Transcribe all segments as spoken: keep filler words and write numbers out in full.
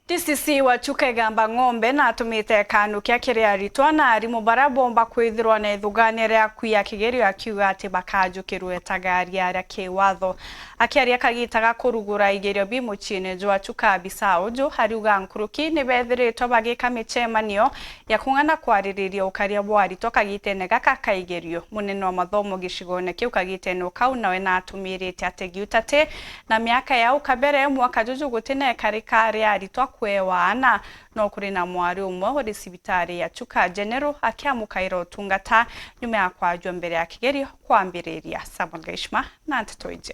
D C C wa Chuka Igamba Ng'ombe natumite kanukia kiri aritwa na arimu baria bomba kwithirwa na ithugania ria kwia kigerio, akiuga ati bakajukirwe ta gari aria kiwatho. Akiaria kagita ga kurugura igerio bi muciine jwa Chuka Bisau ju, ariuga nkuruki ni bethiritwe bagika micemanio ya kung'ana kwaririria ukaria bwa aritwa kagitene gaka ka igerio. Munene wa mathomo gicigone kiu kagitene kau nawe natumirite ategi utati na miaka ya au kabere mwaka juju guti na ikarika ria aritwa kwewa ana, no kuri na mwari umwe uri cibitari ya Chuka General akiamukaira utungata nyuma ya kwajua mbere ya kigerio kwambiriria. Samuel Gaishma na nteto iji.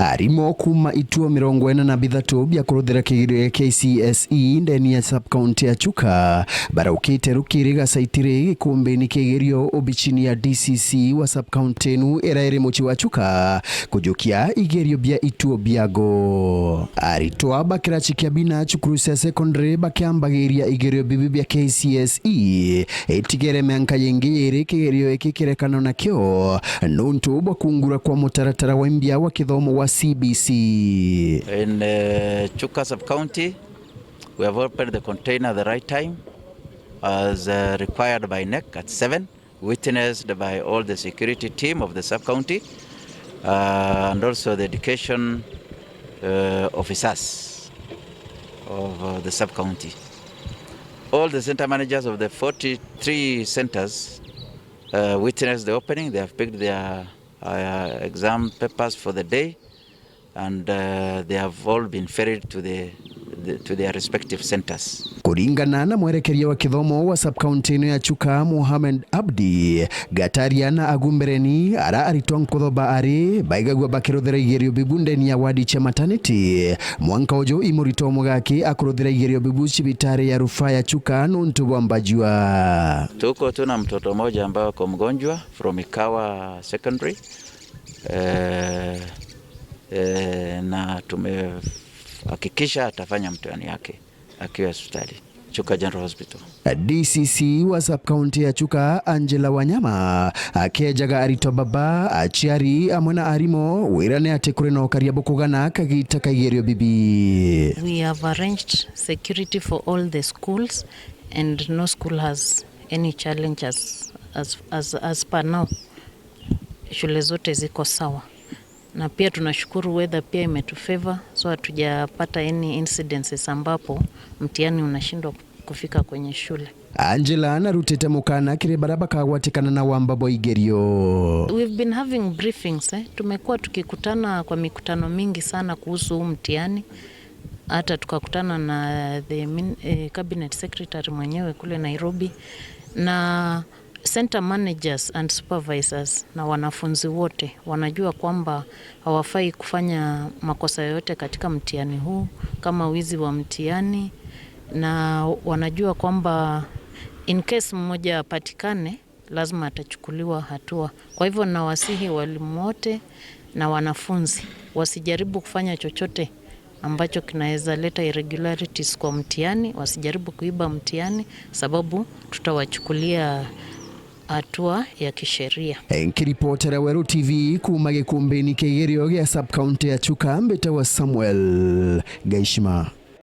Arimu kuuma ituo mirongo ina na bithatu bia kuruthira kigerio gia K C S E ndeni ya sub-county ya Chuka baraukite rukiri gacaitiri gikumbini kigerio obichini ya D C C wa sub-county inu ira iri mucii wa Chuka kujukia igerio bia ituo biago. Aritwa ba kirachi kia bina cukuru cia secondary bakiambagiria igerio bibi bia K C S E itigere mianka yingi yiri kigerio giki kirekano nakio nuntu bwa kungura kwa mutaratara wa imbia wa kithomo wa C B C. In uh, Chuka sub-county, we have opened the container at the right time as uh, required by NEC at seven, witnessed by all the security team of the sub-county uh, and also the education uh, officers of uh, the sub-county. All the center managers of the forty-three centers uh, witnessed the opening. They have picked their uh, exam papers for the day and uh, they have all been ferried to the, the to their respective centers. Kuringana na mwerekeria wa kithomo wa sub-county ino ya Chuka, Mohamed Abdi, Gataria na Agumbereni, ara aritwa nkutho ba ari baigagua bakiruthira igerio bibu ndeni ya wadi cia maternity. Mwanka uju i muritwa umwe gaki akuruthira igerio bibu cibitari ya rufaa ya Chuka nuntu bwa mbajua. Tuko tuna mtoto mmoja ambaye ako mgonjwa from Ikawa Secondary. Eh, eh, na tumehakikisha atafanya mtihani yake akiwa hospitali, Chuka General Hospital. D C C wa sub-county ya Chuka, Angela Wanyama, akejaga aritwa baba, aciari amwe na arimu wira ni ati kuri na ukaria bukugana kagita ka igerio bibi. We have arranged security for all the schools and no school has any challenges as, as, as per now. Shule zote ziko sawa. Na pia tunashukuru weather pia imetufavor, so hatujapata any incidences ambapo mtihani unashindwa kufika kwenye shule. Angela narutite mukana kiri baria bakagwatikana na wamba bwa igerio. We've been having briefings, eh. Tumekuwa tukikutana kwa mikutano mingi sana kuhusu huu mtihani. Hata tukakutana na the min-, eh, cabinet secretary mwenyewe kule Nairobi. Na center managers and supervisors na wanafunzi wote wanajua kwamba hawafai kufanya makosa yoyote katika mtihani huu, kama wizi wa mtihani, na wanajua kwamba in case mmoja apatikane, lazima atachukuliwa hatua. Kwa hivyo, nawasihi walimu wote na wanafunzi wasijaribu kufanya chochote ambacho kinaweza leta irregularities kwa mtihani, wasijaribu kuiba mtihani, sababu tutawachukulia hatua ya kisheria. Nkiripotera Weru T V kuuma gikumbini kia igerio gia sub-county ya Chuka, mbitawa Samuel Gaishima.